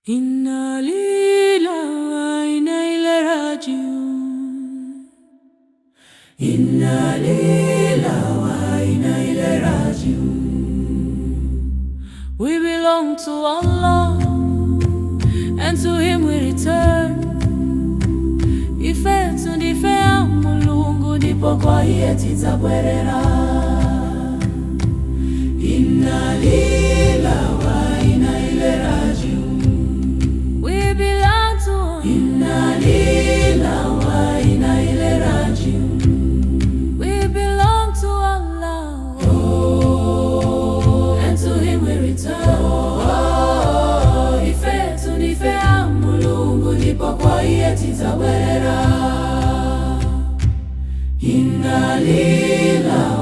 Inna lillahi wa inna ilaihi rajiun. Inna lillahi wa inna ilaihi rajiun. We belong to Allah and to Him we return. Ifetu ndife a Mulungu, ndipo kwa iye tidzabwerera. Inna lillahi wa inna ilaihi rajiun. We belong to Inna lillahi wa inna ilaihi rajiun. We belong to Allah, oh, and to Him we return. Oh, ifetu ndife a Mulungu, ndipo kwa iye tidzabwerera. Inna lillahi.